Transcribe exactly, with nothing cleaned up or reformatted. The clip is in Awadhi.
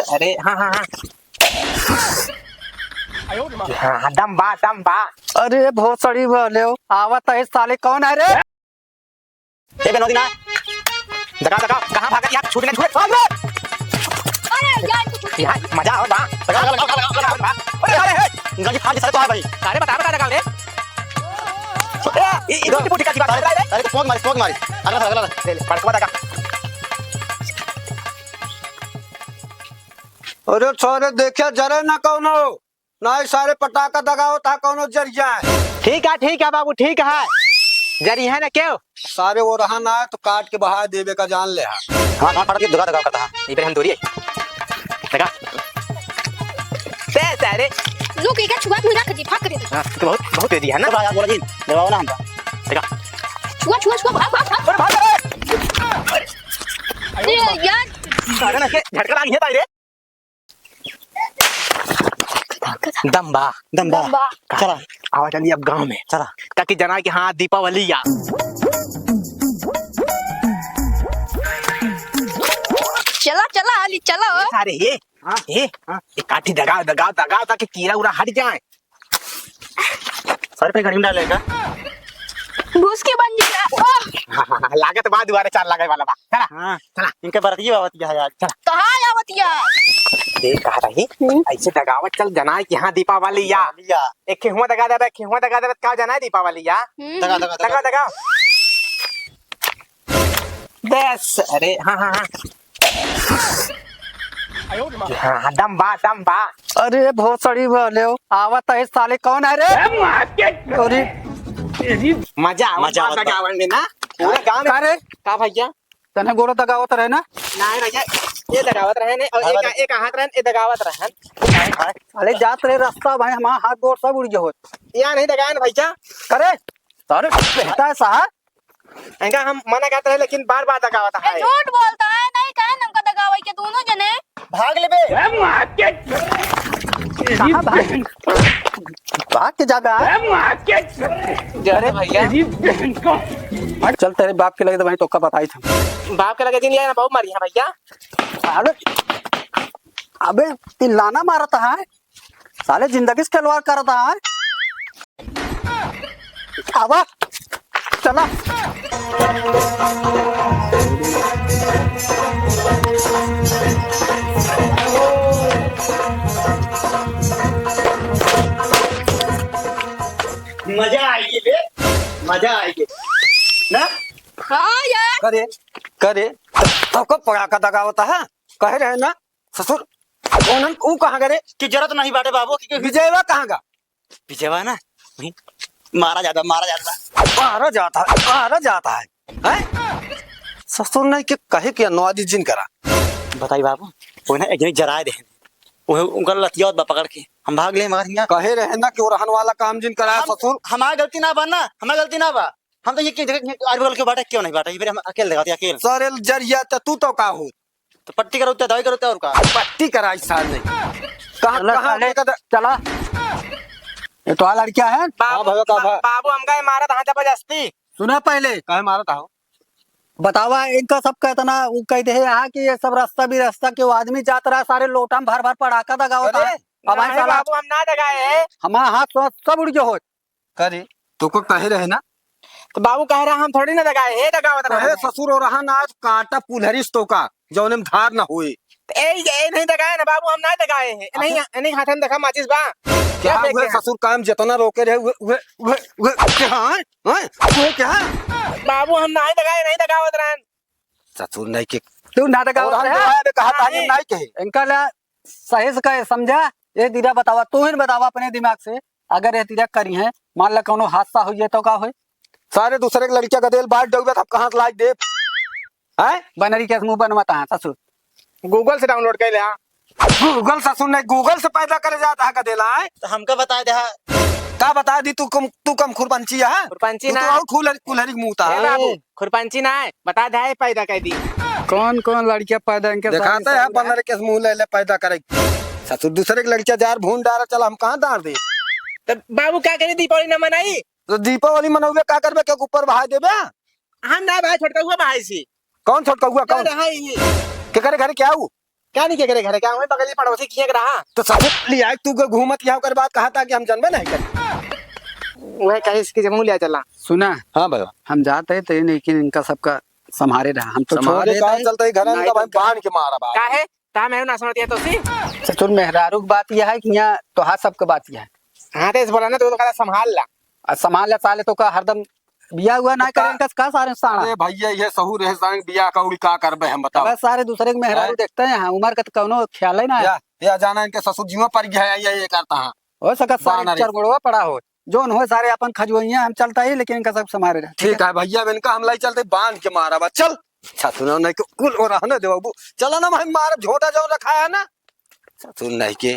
अरे, हाँ, हाँ, हाँ। हाँ, हाँ, दम बा, दम बा। अरे, भोसड़ी वाले हो, आवत है साले, कौन है रे? ए, बेनोदी ना। दगा, दगा, कहाँ भागत यहाँ? छूट गए, छूट गए। अरे यार, यहाँ मजा आओ बा। दगा, दगा, दगा, दगा, दगा, दगा। अरे, अरे, हे, गंजी फाड़ दी सारे तो है भाई। सारे बता, बता, दगा रे। ए, ई, ई, टूटी फूटी का की बात है, अरे, तो पोक मारी, पोक मारी। अगला, अगला, अगला। ले, ले, फड़कवा दगा। अरे, सारे देखिया, जरे ना कौनो। नाहीं, सारे पटाखा दगावत हा, कौनो जरिया है। ठीक है, ठीक है बाबू, ठीक है। जरिया है ना क्यों? सारे वो रहा ना है, तो काट के बहा देवे का जान ले हा। हाँ, हाँ, फटाक के दगा, दगा करता है। ये फिर हम दूरी है। दगा। ते सारे। रुक, इका छुआ तू रख दी, भाग करे। हाँ, तो बहुत, बहुत दे दिया है ना? तो भाई, आप बोला जी, दबाओ ना हमका। दगा। छुआ, छुआ, छुआ, भाग, भाग, भाग। अरे, भाग, अरे। अरे यार। सारे ना के झटका लाग गया था रे। दम बा। दम बा। दम बा। चला। आवा चली अब गाँव में। चला। ताकि जना कि हाँ, दीपावली या। चला, चला, हाली चला। ये सारे, ये, हाँ, ये, हाँ। ये काठी दगाओ, दगाओ, दगाओ, ताकि कीड़ा उड़ा हट जाए। सर पे घड़ी में डालेगा। घुस के बन जाएगा। ओह! हाँ, हाँ, हाँ, लागत बा दुआरे चार लागे वाला बा। चला। हाँ। चला। इनके बरतिया आवत है आज। चला। कहाँ आवत है? देख कहा रही, हम्म। ऐसे दगावत चल जनाए कि हाँ दीपावली या। दीपावली या। एक खेहुआ दगा देबे, एक खेहुआ दगा देबे, का जनाए दीपावली या? हम्म। दगा, दगा, दगा। दगा, दगा। बस, अरे, हाँ, हाँ, हाँ। हाँ, हाँ, दम बा, दम बा। अरे, भोसड़ी वाले हो, आवत है साले, कौन है रे? अरे, अरे। मजा आवत मजा बा आवत बा। दगावन में ना, पूरा गाँव में। का रे? का भैया? तने गोड़ो दगावत रहे ना? नाहीं भैया, ये दगावत रहे ने, और हाँ, एक, बता। एक हाथ रहे, ये दगावत रहे। अरे, जात रहे रास्ता भाई, हमारा हाथ गोड़ सब उड़ गया होत। या नहीं दगाए ना भैया। करे, सारे बेटा है साहब। इनका हम मना करत रहे, लेकिन बार-बार दगावत है। ए, झूठ बोलता है, नहीं कहे हमका दगावे के दोनों जने। भाग लेबे। ए, मार के। कहाँ भाग? भाग के जाबे, हाँ? ए, मार के। अरे भैया। तेरी बहन को। हट, चल तेरे बाप के लगे तो वहीं तोका बताई था। बाप के लगे जिन लिया ना, बहुत मारी है भैया। अबे, अबे, तिल्लाना मारता है। साले जिंदगी से खिलवाड़ करत है। आवा, चला। मजा आइगे बे, मजा आइगे। ना? हाँ यार। करे, करे, तोको पटाखा दगावत है? कहे रहे ना, ससुर, ओनन ऊ कहाँ गए रे? कि जरूरत नहीं बाटे बाबू, कि, कि विजयवा कहाँ गा? विजयवा ना, वहीं मारा जाता, मारा जाता। मारा जाता है, मारा जाता है। हैं? ससुर नहीं कि कहे कि नवाजी जिन करा। बताई बाबू, वो ना एक जने जराए दे। वो उनका लतियावत बा पकड़ के। हम भाग ले मगर हियाँ। कहे रहे ना कि वो रहन वाला काम जिन करा हम, ससुर। हमार गलती ना बा ना, हमार गलती ना बा। हम तो ये कि देख, आज बगल के बाटे क्यों नहीं बाटे, ये फिर हम अकेले लगाते अकेले। सारे जरिया त तू तो का हो? तो पट्टी करौते, दवाई करौते और का? पट्टी कराई साल नहीं। कहाँ, चला, कहाँ साले, उनका द- चला। ये तो लड़किया है। बाबू, हाँ, भैया, का बा-, भा- बाबू, हमका ये मारत हाँ जबरदस्ती। सुना पहले। काहे मारत हो? बतावा, इनका सब कहतना, वो कह दे है यहाँ कि ये सब रास्ता भी रास्ता के वो आदमी जात रहा, सारे लोटा में भर भर पटाखा दगावत अरे, है। अब नहीं साला बाबू, हम ना दगाए हैं। हमारा हाथ सब, सब उड़ गया होत। करे, तोको कहे रहे ना? तो बाबू कहे रहा, हम थोड़ी ना दगाए, हे दगावत रहा कहे है। ससुर हो रहा ना, आज कांटा पुलहरिस तोका, जौने में धार ना होए। तो ए, ए नहीं दगाए ना बाबू, हम ना दगाए हैं। नहीं, नहीं हाथ में देखा माचिस बा। क्या क्या फेंक हुए रहे हैं? ससुर काम जितना रोके रहे, उहे, उहे, उहे, उहे, क्या है? हैं? उहे क्या है? बाबू हम ना दगाए, नहीं दगावत रहन। ससुर नहीं के। तू ना दगावत और हम रहे? दगाए बे कहा तानी नहीं। नहीं कहे। इनका ला सही से कहे, समझा? ये दीदा बतावा, तू ही बतावा अपने दिमाग से, अगर ये दीदा करी है, मान ला कौनो हादसा हो जाए तो का होए? सारे दूसरे के लड़किया गदेल बांट डौबे, तब कहाँ से लाज देब? हैं? बनरी के मुंह बनवाता है ससुर। Google से download कर ले, हाँ। Google ससुर नहीं, Google से पैदा करे जाता है गदेला, हैं? तो हमका बता दे, हाँ। का बता दी तू कम, तू कम खुरपंची है? खुरपंची तू तो ना। और खुलर-, कुल्हरी के मुंह ता ए है। बाबू, खुरपंची ना है, बता दे, पैदा कर दी। कौन, कौन लड़कियां पैदा इनके दिखाते सारी हैं, सारी बनर के मुंह ले ले पैदा करे। ससुर दूसरे के लड़कियां जार भून डारा, चला हम कहाँ डार दे? तो बाबू क्या करे, दीपावली ना मनाई? तो दीपावली मनौबे का करबे, के ऊपर बहा देबे? हम ना भाई, छोटका हुआ भाई सी। कौन छोटका हुआ, कौन? रहा ही। के करे घरे क्या हु? का नहीं के करे घरे, का वही बगली पड़ोसी किए के रहा? तो ससुर लिया तू के घूमत यहाँ कर बात कहा था कि हम जनबे नहीं करी। वह कहे इसकी जमू लिया चला। सुना, हाँ भैया। हम जाते हैं तो ये नहीं कि इनका सबका संभारे रहा, हम तो छोड़ संभारे देते का हैं। चलते ही घर में नहीं तो भाई बांध के मारा बाप। काहे? ता मैं ना समझ दिया तो सी। ससुर मेहरारू की बात यह है कि यहाँ तोहार सबके बात यह है। हाँ, तो इस बोला ना, तो लोग संभाल ला। आ संभाल ला साले, तो का हरदम बिया हुआ ना तो करे, का इनका का सारे साड़ा। अरे भैया, ये सहूर है, सारे बिया का उड़ी का करबे हम, बताओ। अबे सारे दूसरे के मेहरारू हैं? देखते हैं, हाँ, उम्र का तो कौनो ख्याल है ना। या, या जाना इनके ससुर जीवा पर गया है, ये, ये करता है। हो सका सारे बानर। चरगुड़वा पड़ा हो, जोन हो सारे अपन खजुआइयाँ हम चलता ही, लेकिन इनका सब संभारे रहे। ठीक है भैया, अब इनका हम लाई चलते बांध के मारा बा, चल। ससुर नहीं के कुल हो रहने दे बाबू, चला ना भाई, मार झोटा जो रखा है ना। ससुर नहीं के